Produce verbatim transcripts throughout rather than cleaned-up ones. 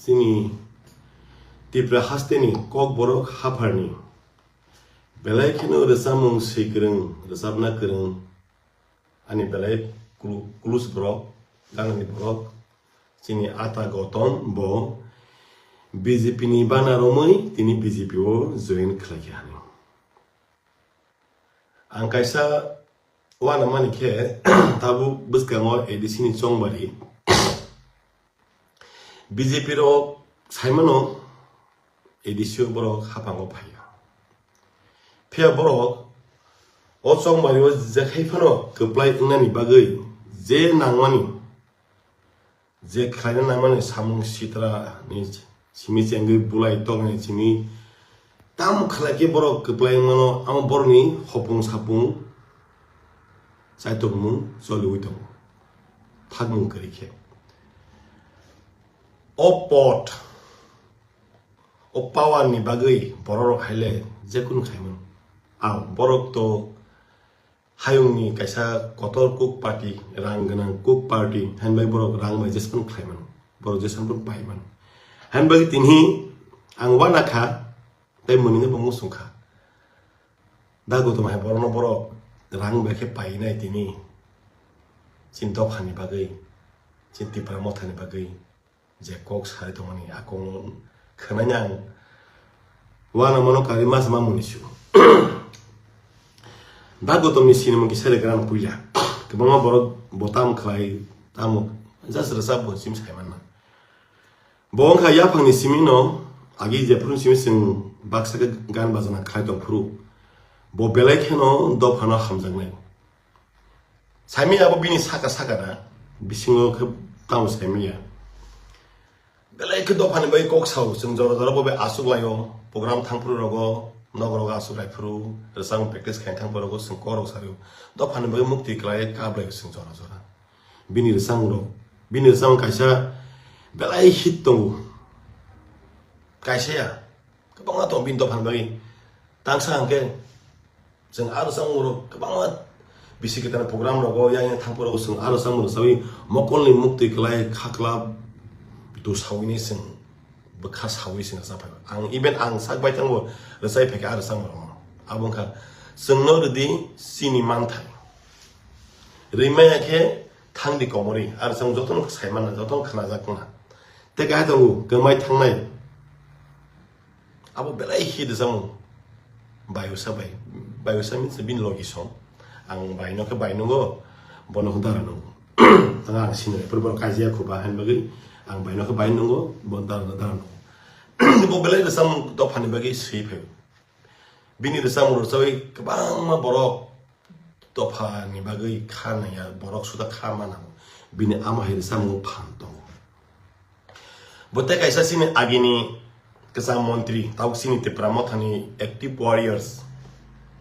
Chini Tripura hasteni Kokborok hapharni belai kheno rwchapmung swi kwrwng, rwchapna kwrwng, ani belai klu-, klus borok, ganani borok, chini ata Gotom bo B J P ni bana romwi tini B J P o join khlaikha hinwi. Ang kaisa uanamani khe tabuk bwskango A D C ni chongbari B J P rok saimano A D C o borok haphango phaiya. Phiya borok o chongbari o jekhai phano kwplai wngnani bagwi je nangmani, je khlaina nangmani samung sitra ni simi chengwi bulai tongni simi tam khlai khe borok kwplai mano, amo borokni hopung sapung chaitokmung choliwi tongo, thakmung kwrwi khe. O pot, o power ni bagwi borok rok haile jekunu khaimano. Ang borok to hayungni kaisa kotor cook party, rang gwnang cook party, hinbai borok rang bai jespan khlai mano, borok jespan pai mano. Hinbai tini ang wana kha, tei mwnwino bo muchung kha. Da Gotom hai borokno borok rang bai khe painai tini, chini dophani bagwi, chini Tipra mothani bagwi. Je kok sai tongmani a kokno khwnani ang uanamano karwi masa mamungni su. Da Gotomni sinimung kisa de gran puila. Kwbangma borok bo tam khlai, tamo just rwchap bo sim sai manna. Bo wngkha yaphangni simino agi jephuru simi chwng baksa khe gan bajana khlai tongphuru. Bo belai kheno dophano hamjaknai. Saimanya abo bini saka saka da, bisingo khe tamo saimanya. Belai khe dophani bai kok sao, chwng jora jora bo bai aswk laio, program thangphuru rogo, nok rogo aswk lai phuru, rwchapmung practice khaina thangphuru rogo chwng kok rok sario. Dophani bai mukti kwlai kap laio chwng jora jora. Bini rwchapmung rok, bini rwchapmung kaisa belai hit tongo. Kaisa ya, kwbangma tongo bini dophani bagwi. Tangsa hwnkhe chwng aro chwngmung rok kwbangma bisi kwtal program rogo yang yang thangphuru rogo chwng aro chwngmung rwchawi mokolni muktwi kwlai khaklap dusawini chwng bwkha sawi chwng rwchaphaio. Ang even ang sak baithangbo rwchai phaikha aro chwngmung rokno. Abo wngkha chwngno rwdi chini manthai. Rwimaya khe thangdi komorwi aro chwng jotono saimanna jotono khwnajak wngna. Tei kaisa tongo kwmai thangnai. Abo belai hit rwchapmung. Bayusa bai. Bayusa means bini logi song. Ang baino khe bai nungo, bono khe dara nungo. Ang, ang sini bai, borok kaijia khuba hain bagwi. Ang baino khe bai nungo, bo dara, dara nungo. Bo belai rwchapmung dophani bagwi swi phaio. Bini rwchapmung rwchawi kwbangma borok dophani bagwi kha nangya, borok suda kha ma nango. Bini ama hai rwchapmung phan tongo. Bo tei kaisa chini agini kwcham montri, tabuk chini Tipra mothani active warriors,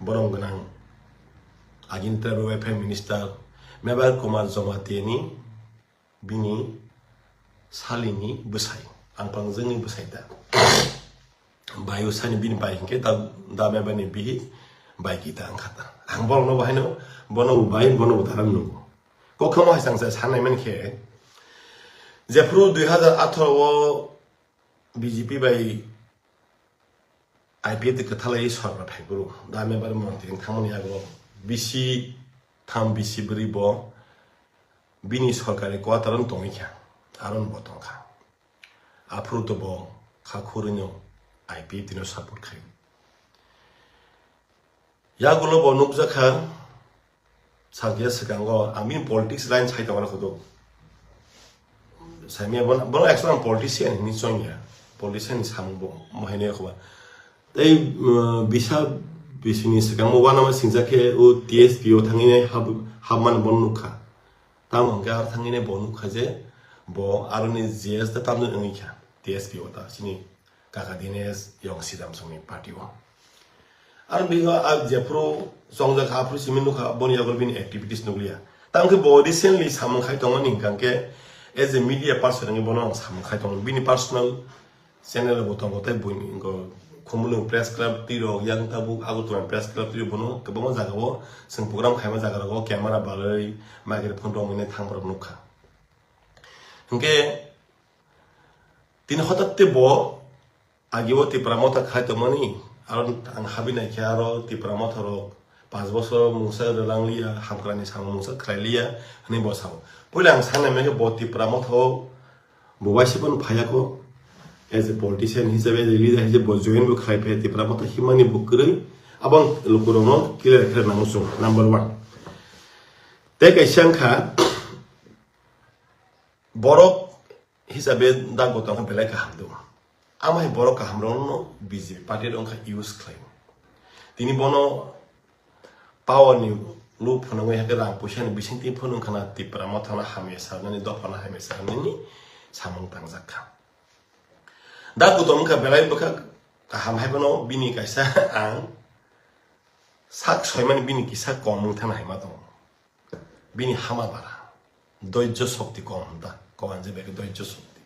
borom gwnang agini tribal welfare minister Mebar Kumar Jamatia ni bini salini bwsai, ang pangjwngni bwsai da. Bayu sani bini bai hinkhe da, da Mebarni bihi bai kita ang khata. Ang borokno bo haino, bono bo bai, bono bo daram nungo. Kokhamo hai chang sa sanai man khe, jephru dui hazar atharo o B J P bai I P F T kwthalai sorkar phaiphuru, da Mebar montri wng thangmani yago bisi tham bisi bwrwi bo bini sorkari quarter-o tongwi kha, aro bo tongkha. Aphuru to bo kha khurwino I P F T no support khai. Yagulo bo nukjakha, salkhe swkango ang bini politics line sai tongma khudu. Saimya bono, bono actually ang politician hinwi chongya. Politician ni samung bo, mo haino yakhuba. Tei, uh, bisa bisini swkangbo uanama singjakhe o T S P o thangwi nai hab-, habmani bono nukha. Tamo hwnkhe aro thangwi nai bo nukha je bo aroni G S da tamjani wngwi kha T S P o ta chini kaka Dinesh Yong Sidam songni party o. Aro bigo a jephru chongjak kha aphuru simi nukha boni yago bini activities nukliya. Tamo khe bo recently samung khai tongmani hwnkha khe as a media person wngwi bono ang samung khai tongo. Bini personal channel bo tongo tei buini wngkha Khumulwng Press Club twi rok yang tabuk Agartala Press Club twi rok bono kwbangma jaga o chwng program khaima jaga rogo camera balai microphone romwi nai thang borok nukha. Hwnkhe Tini hotatte bo agi o Tipra Motha khai tongmani, aro ang habi naikhe aro Tipra Motha rok panch bosor mungsa rwlang liya, hamkrani samung mungsa khlai liya hwnwi bo sao. Puila ang sanai mankhe bo Tipra Motha o bo waisa phano phaiya kho, as a politician hisabe, as a leader hisabe bo join bo khlai phaiya, Tipra Motha himani bo kwrwi, abo ang lukurokno clear khe nango chwng, number one. Tei kaisa wngkha, borok hisabe da Gautam khe belai kaham do. Amai borok kaham rokno B J P party rok wngkha use khlai. Tini bono power ni lob phwnangwi hakhe rang puisa ni bising twi phunung khana Tipra Motha no hamya sanani, dopha no hamya sanani samung tangjak kha. Da Gautam wngkha belai bwkha kaham hai bono bini kaisa ang sak soimani bini kisa kom wng thana hai ma tongo. Bini hama bara. Doijjo shokti kom hwn ta. Kom hwn je beke doijjo shokti.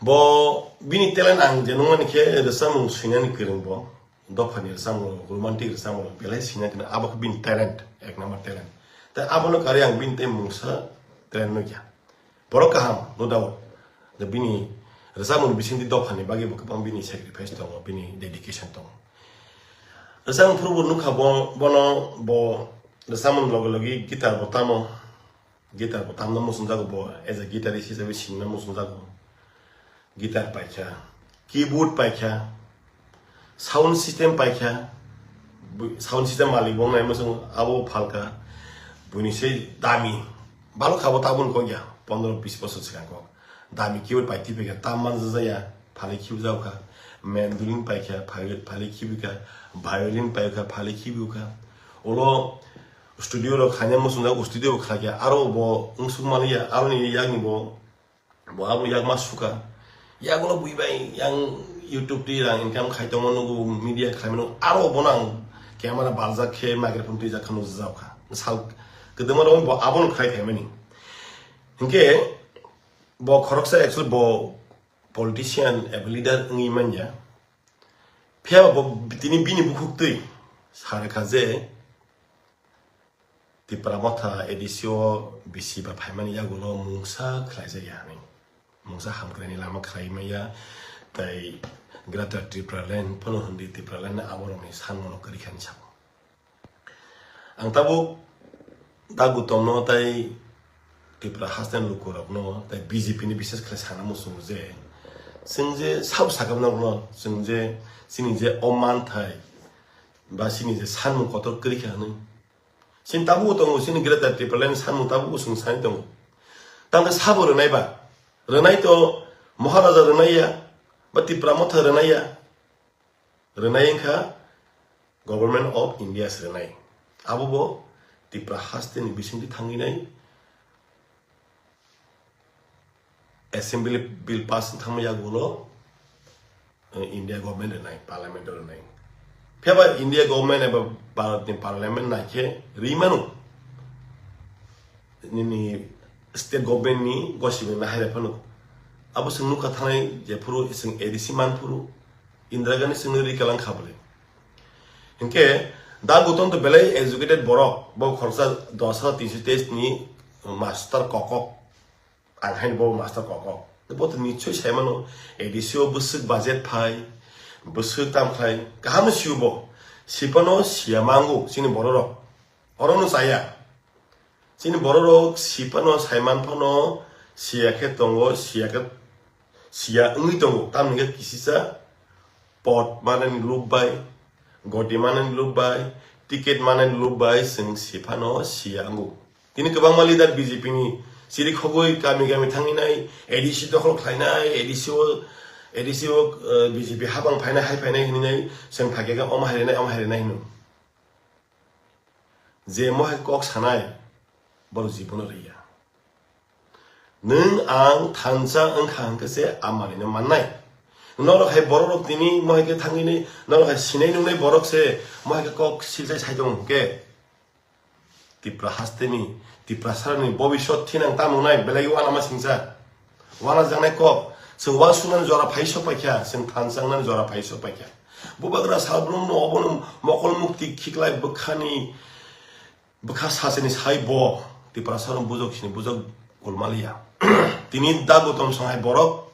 Bo bini talent ang je nungmani khe rwchapmung swinani kwrwng bo. Dophani rwchapmung, romantic rwchapmung belai swina tini. Abo khe bini talent, ek number talent. Tai abono karwi ang bini tei mungsa talent nukya. Borok kaham, no doubt. Da bini rwchapmung bisingtwi dophani bagwi bo kwbang bini sacrifice tongo, bini dedication tongo. Rwchapmung phuru bo nukha bo, bono bo rwchapmung logi logi guitar bo tamo, guitar bo tamna muchungjago bo, as a guitarist hisabe sinna muchungjago. Guitar paikha, keyboard paikha, sound system paikha, bu-, sound system malik bo nai muchung abo phalka, buini se dami, balok abo tabun kok ya, pondro bis bosor swkang kok. Dami keyboard pai twi paikha, tam manjajaya, phalwi khibijago kha. Mandolin paikha, phalwi, phalwi khibikha. Violin paikha, phalwi khibikha. Ulo studio rok khaina muchungjak, studio bo khlakya. Aro bo wngsuk manliya, aroni yakni bo, bo abo yakma sukha. Yagulo bui bai yang YouTube twi rang income khai tongma nugo, media khlaimano. Aro bono ang camera baljak khe, microphone twijak khe nukjak kha. Sal kwdwma rok bo abono khlai khaimani. Hinkhe bo khoroksa actually bo politician eba leader wngwi manya. Phiya bo tini bini bukhuktwi sa rwkha je Tipra Motha A D C o bisi ba phaimani yagulo mungsa khlaijakya hinwi. Mungsa hamkraini lama khlai maya, tei Greater Tipraland phano hwnwi Tipraland aborokni sanmano kwrwi kha hinwi sabo. Ang tabuk da Gautamno tei Tripura hasteni lukurokno tei B J P ni bises khe sana muchungo je, chwng je sabo sakha norokno, chwng je chini je o manthai ba chini je sanmung kotor kwrwi kha hwnwi. Chini tabuk tongo, chini Greater Tipraland ni sanmung tabuk chwng sai tongo. Tamo sabo rwnai ba? Rwnai to Maharaja rwnai ya, ba Tipra Motha rwnai ya. Rwnai wngkha Government of India se rwnai. Abo bo Tipra hasteni bisingtwi thangwi nai Assembly bill pass wng thangma yagulo, eh, India government rwnai, parliament o rwnai. Phiya ba India government eba Bharat ni parliament nai khe rwi mano. Nini state government ni gosibeng na hai phano. Abo chwng nukha thanai jephuru chwng A D C manphuru Indira Gandhi chwngno rwi kalang kha bwle. Hinkhe da Gautam to belai educated borok, bo khoroksa dos hajar tinso teis ni master kokok, ang haino bo master kokok. Bo to nichoi sai mano, A D C o bwswk budget phai, bwswk tam khlai, kaham no sio bo. Sipano siya mango chini bororok. Orono chaya. Chini bororok sipano saiman phano siya khe tongo, siya khe siya wngwi tongo. Tamni khe kisisa pot manani lob bai, goti manani lob bai, ticket manani lob bai chwng siphano siya wngo. Tini kwbangma leader B J P ni chiri khogwi kami kami thangwi nai, A D C dokhol khlainai, A D C o, A D C o, eh, B J P habang phainai, hai phainai hinwi nai, chwng phai khe omo hai rinai, omo hai rinai hino. Je mohai kok sanai, borok jibono riya. Nwng ang thansa wngkha hwnkhe se a manwino mannai. Norok hai borok rok tini mohai khe thangwini, norok hai sinai nungnai borok se mohai khe kok silsai sai tongo hwnkhe. Tipra hasteni, Tiprasarani bobiswt thinang tamo wngnai, belai uanama singsa. Uanajaknai kok, chwng uansuknani jora phai sok paikha, chwng thansa wngnani jora phai sok paikha. Bubagra salbrumno obono mokol mukti khiklai bwkhani, bwkha sachini sai bo, Tiprasarno bujok sini bujok kulmaliya. Tini da Gautam sanghai borok,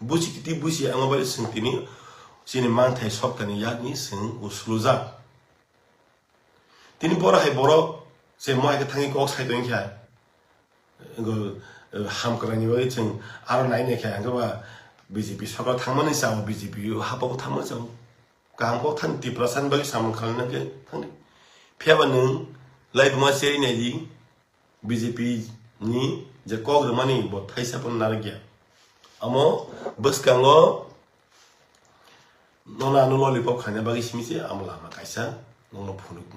Busi titi busi amo bai chwng tini chini manthai soktani yakni chwng uslujak. Tini borok hai borok se mo hai khe thangwi kok sai tong kha. Go, eh, ham kwrwngni bagwi chwng aro nai nai kha hwnkhe ba B J P sarkar thangmani chao, B J P hapao thangmani chao. Kaham kok thani Tiprasa ni bagwi samung khalai nang khe thangdi. Phiya ba nwng laibuma cherwi nai di. B J P ni je kok rwmani bo thaisa phano narwkya. Amo bwskango nono ano lollipop khaina bagwi simi se amo lama kaisa nokno phunuk.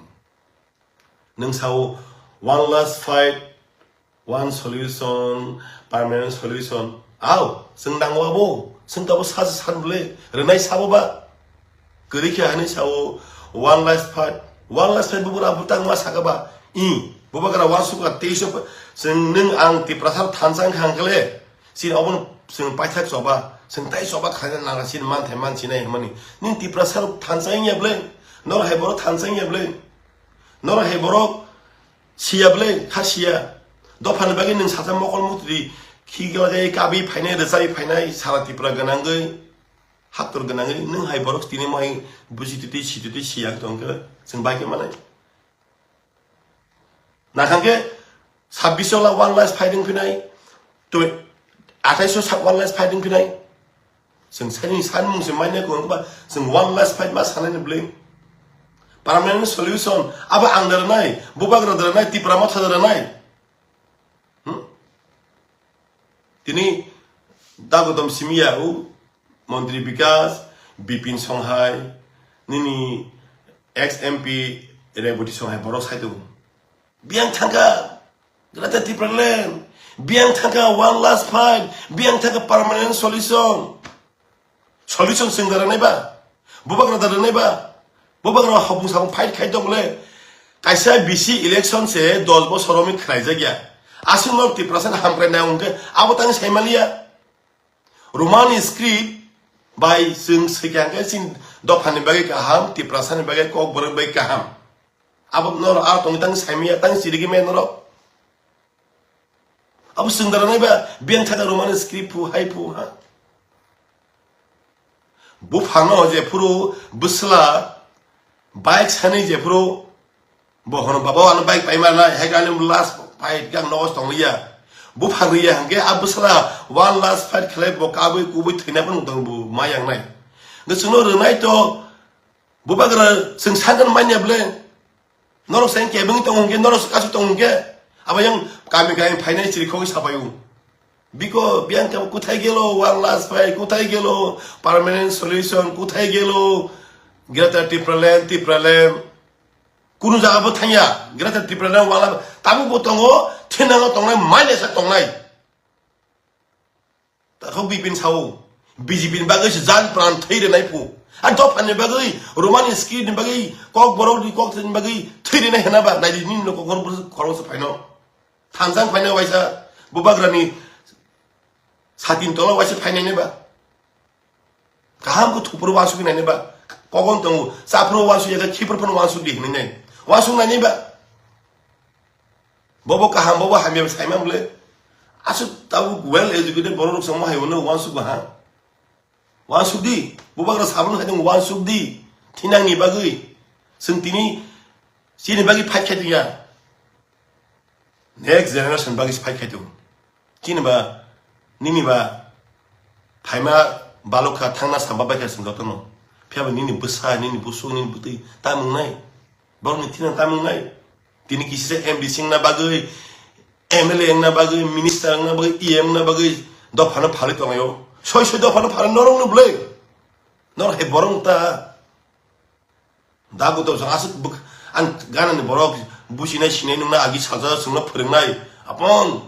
Nwng sao one last fight, one solution, permanent solution. Ao, chwng nango abo, chwng tabo sa sa san bwle, rwnai sabo ba. Kwrwi khe hani sao one last fight, one last fight bubura butang ma saka ba. I, bubagra wansuk ka teisho pa, chwng nwng ang Tiprasa thansa wngkha hwnkhe le, chini obono chwng paithak choba, chwng tai choba khaina nang chini manthai mansinai hwnmani. Nwng Tiprasa thansa wngya bwle, nor hai borok thansa wngya bwle, nor hai borok siya bwle, kha siya. Dophani bagwi nwng sacha mokol mutri, khigla jai kabwi phainai, rwchai phainai, sara Tripura gwnangwi. Haktor gwnangwi nwng hai borok tini mo hai busi titi si titi si yak tong khe chwng bai khe manai. Nakhang khe sabbish la one last fighting phinai, twi athais sa one last fighting phinai. Chwng sani san mung se manya ko ba chwng one last fight ma sanai ni bwle. Permanent solution abo ang da nai, bubagra da nai, Tipra motha da nai. Hmm? Tini Dagodom simiya o Montri Bikas, Bipin Songhai, nini ex M P Reboti Songhai borok sai tongo. Biyang thangka Greater Tipraland, biyang thangka one last fight, biyang thangka permanent solution. Solution chwng da rwnai ba? Bubagra da rwnai ba? Bubagra hopung sapung fight khai tong le. Kaisa bisi election se dos bosor romwi khlai jak ya. Aswk no Tiprasa ni hamkrai nai hwnkhe abo tang sai maliya. Roman script bai chwng swikha hwnkhe chini dophani bagwi kaham, Tiprasa ni bagwi kokborok bai kaham. Abo norok aro tongwi tang sai maya, tang chirigwi maya norok. Abo chwng da rwnai ba, biyang thaka Roman script phu hai phu ha. Buphano jephuru bwsla bike sani jephuru bo hono, "Baba, ano bike paima nai," hai khe ani last fight khe ang nogo tong liya. Buphang riya hwnkhe a bwsla one last fight khlai bo kabui kubui thwina phano tong bo ma yang nai. Hwnkhe chwngno rwnai to bubagra chwng sakno manya bwle. Norok se kebengwi tongo hwnkhe, norok se kasui tongo hwnkhe, abo yang kami kami phainai chirikhogwi sapaio. Biko, biyang khe kothai gelo, one last fight kothai gelo, permanent solution kothai gelo, Greater Tipraland, Tipraland. Kunu jaga bo thangya, Greater Tipraland wala tabuk bo tongo, thinango tongnai, mailesa tongnai. Takhuk Bipin sao, B J P ni bagwi se jan pran thwi rwnai phu. A dophani bagwi, Roman script ni bagwi, kokborok ni kok ni bagwi thwi rwnai hena ba, naidi nini no kokborok bwswk khoroksa phaino. Thansa wng phaino waisa, bubagrani satin tola waisa phainai ne ba. Kaham khe thupro wansuk nai ne ba. Kogon tongo, chaphro wansuk ya khe khipro phano wansuk di hinwi nai. Wansuk nai ne ba. Bobo kaham, bobo hamya saimang bwle. Aswk tabuk well educated borok rok se mo hai hwnwi uansuk ba ha. Uansuk di, bubagra sabun hai tong uansuk di. Thinang ni bagwi. Chwng tini chini bagwi fight khai tong ya. Next generation bagwi se fight khai tong. Chini ba, nini ba, phaima balok kha, thangna samba bai kha chwng jotono. Phiya ba nini bwsa, nini busuk, nini bwtwi, tamung nai. Borokni thina tamung nai. Tini kisi se M D C wngna bagwi, M L A wngna bagwi, minister wngna bagwi, E M wngna bagwi dophano phalwi tonglaio. Soi soi dophano phalwi norokno bwlwi. Norok hai borok ta. Da kutok jang aswk bwk-, ang ganani borok businai sinai nungna agi salsa chwngno phwrwngnai. Apon.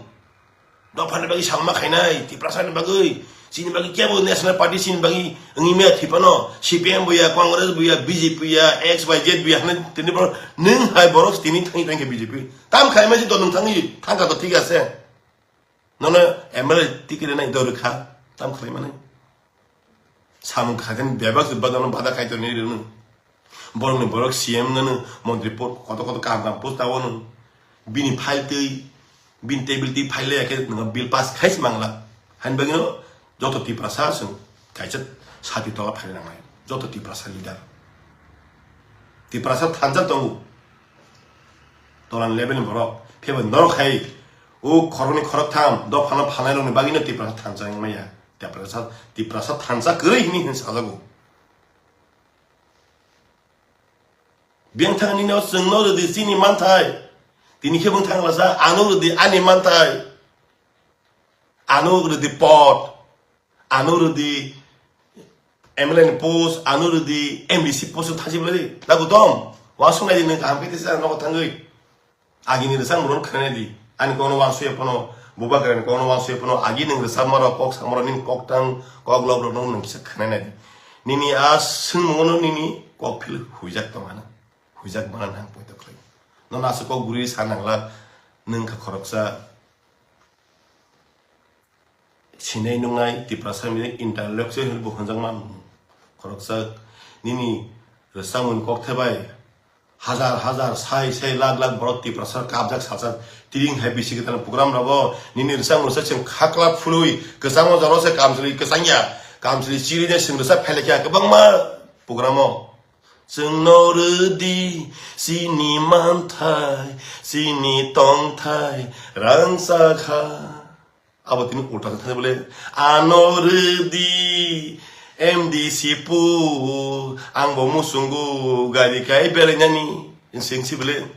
Dophani bagwi samma khainai, Tiprasani bagwi, chini bagwi kebo National Party chini bagwi wngwi maya thwi phano, C P M bo ya, Congress bo ya, B J P ya, X Y Z bo ya, hwnwi tini borok, nwng hai borok tini thangwi tongkha B J P. Tam khaima se dol nwng thangwi, thangkha to thik ase. Nono M L A ticket rwnai dol rwkha, tam khlai mani. Samung khaikhe bebak se badano bada khai tonwi rwno. Borokni borok C M wngno, montri po-, koto koto kaham kaham post tawno. Bini file twi, bini table twi file ya khe nwng bill pass khai se mangla. Hani bagwino Joto Tiprasa chwng kaisa sati tola phaina nangnai. Joto Tiprasa leader. Tiprasa thansa tongo. Tolan level ni borok. Phiya bai norok hai o khoroknwi khoroktham dophano phalnai rokni bagwino Tiprasa thansa wngmaya. Tiprasa, Tiprasa thansa kwrwi hwnwi hwn sajago. Biyang thang nini o chwngno rwdi chini manthai. Tini khe bwng thang lasa ano rwdi ani manthai. Ano rwdi pot. Ano rwdi M L A ni post, ano rwdi M D C post thasi bwlai. Dagu dom. Wa sungai di nang kaham khe tisa nogo thangwi. Agini rwchapmung rok khwnai di. Ani kokno uansukya phano, bubagrani kokno uansukya phano, agi nwng rwchapma rok, kok sama rok, nini kok tang, kok lok rok no nwng kisa khwnai nai di. Nini a swngmung no nini kok phil huijak tong ano. Huijak mana nang poito khlai. Nono aswk kok guri sa nangla, nwng kha khoroksa. Sinai nungnai Tiprasa ni intellectual hinwi bo hwnjakma khoroksa nini rwchapmung kokthai bai hajar hajar, sai sai, lakh lakh borok Tiprasa kapjak salsa tiring hai bisi kwtal program rogo nini rwchapmung rwchap chwng khakla phului kwchangma jora se kamchwlwi kwchangya kamchwlwi chirina chwng rwchap phailakya kwbangma program o chwngno rwdi chini manthai chini tongthai rangchakha. Abo tini ulta khe thani bole, "Ano rwdi M D C pu, ang bo muchungo gari kai belainani," sing si bole.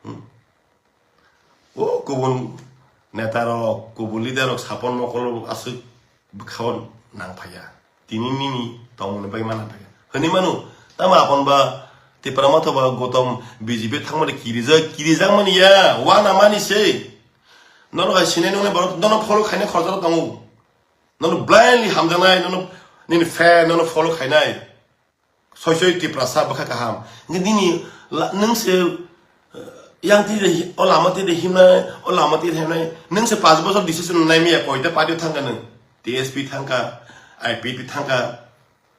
Hmm. O kubun neta rok, kubun leader rok sapon mokol aswk bwkhao nang phaiya. Tini nini tongmani bagwi ma nang phaiya. Hwnwi mano, tamo apon ba Tipra Motha ba Gotom B J P thangmani kirijak, kirijak mani ya, wana mani se. Nono hai sinai nungnai borok nono follow khainai khoroksa tongo. Nono blindly hamjaknai, nono nini fan, nono follow khainai. Soi soi Tiprasa bwkha kaham. Nini la-, nung se, eh, yang tide hi-, o lama tide himnai, o lama tide himnai. Nung se panch bochor decision nai miya koita party thangka nung. T S P thangka, I P P thangka,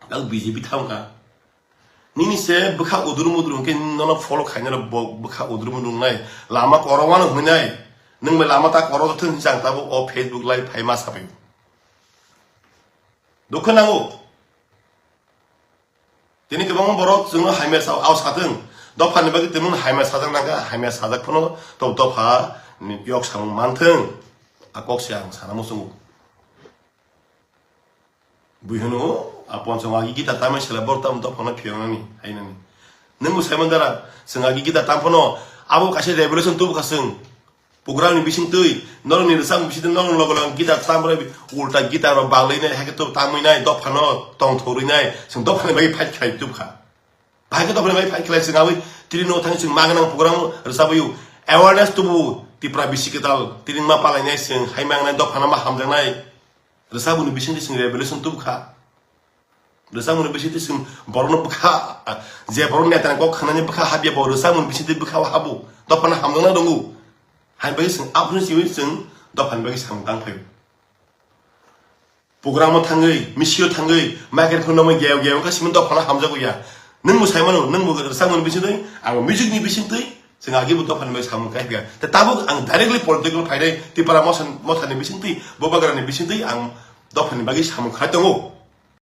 kang B J P thangka. Nini se bwkha udur mudur hwnkhe nono follow khainai bo bwkha udur mudur wngnai. Lama korokmano hwnwi nai. Nung bai lama ta korok thung chang tabuk o Facebook live phai ma sabai. Dukho nango. Tini kwbangma borok chwngno hamya sa, ao satwng. Dophani bagwi tongmung hamya sajak nangkha, hamya sajak phano to dopha ni yok samung manthwng. A kok se ang sana muchungo. Bui hwno, a ponsong agi gita tamai sela borok tam dophano phiyongnani, hainani. Nwng bo saimang dara, chwng agi gita tam phano, abo kaisa revolution tubu kha chwng. Program ni bising twi, norok ni rwchapmung bising twi, norok logo logo guitar tam rwi, ulta guitar rok bang lai nai, hai khe to tamwi nai, dopha no tong thorwi nai, chwng dopha ni bagwi fight khlai tub kha. Bahai khe dopha ni bagwi fight khlai chwng abwi tini no thang chwng ma gwnang program rwchapwi awareness tubu Tipra bisi kwtal tini ma palai nai chwng hai ma gwnang dopha no ma hamjak nai rwchapmung ni bising twi chwng revolution tub kha. Rwchapmung ni bisingtwi chwng borokno bwkha, je borok netani kok khanani bwkha habya bo rwchapmung ni bisingtwi bwkha o habo, dophano hamjaknai tongo. Haini bagwi chwng aphuru simi chwng dophani bagwi samung tang phaio. Program o thangwi, misil o thangwi, microphone no geo geo kha simi dophano hamjago ya. Nwng bo sai mano, nwng bo rwchapmung ni bisingtwi, ang music ni bisingtwi, chwng agi bo dophani bagwi samung khai phaikha. Tei tabuk ang directly political phainai, Tipra motha, motha ni bisingtwi, Bubagra ni bisingtwi ang dophani bagwi samung khai tongo.